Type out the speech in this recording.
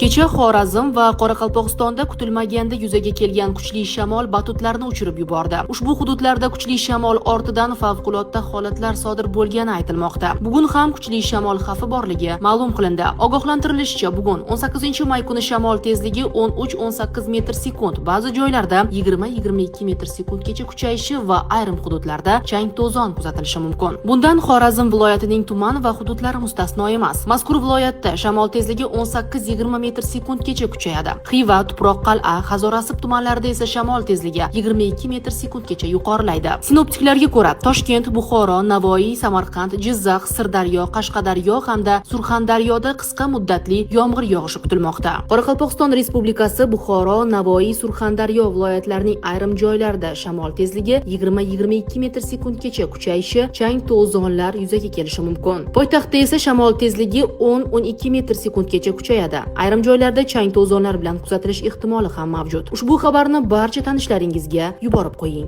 Kecha Xorazm va Qoraqalpog'istonda kutilmaganda yuzaga kelgan kuchli shamol batutlarni uchirib yubordi. Ushbu hududlarda kuchli shamol ortidan favqulodda holatlar sodir bo'lgani aytilmoqda. Bugun ham kuchli shamol xavfi borligi ma'lum qilindi. Ogohlantirilishicha, bugun, 18-may kuni shamol tezligi 13-18 metr sekund, ba'zi joylarda 20-22 metr sekundgacha kuchayishi va ayrim hududlarda chang to'zon kuzatilishi mumkin. Bundan Xorazm viloyatining tuman va hududlari mustasno emas. Mazkur viloyatda shamol tezligi 18-20 metr sekundgacha kuchayadi. Xiva, Tuproqqal'a, Hazorasp tumanlarida esa shamol tezligi 22 metr sekundgacha yuqorilaydi. Sinoptiklarga ko'ra, Toshkent, Buxoro, Navoiy, Samarqand, Jizzax, Sirdaryo, Qashqadaryo hamda Surxondaryoda qisqa muddatli yomg'ir yog'ishi kutilmoqda. Qoraqalpog'iston Respublikasi, Buxoro, Navoiy, Surxondaryo viloyatlarining ayrim joylarida shamol tezligi 20-22 metr sekundgacha kuchayishi, chang to'zonlar yuzaga kelishi mumkin. Poytaxtda esa shamol tezligi 10-12 metr sekundgacha kuchayadi. Ayrim joylarda chang to'zonlar bilan kuzatilish ehtimoli ham mavjud. Ushbu xabarni barcha tanishlaringizga yuborib qo'ying.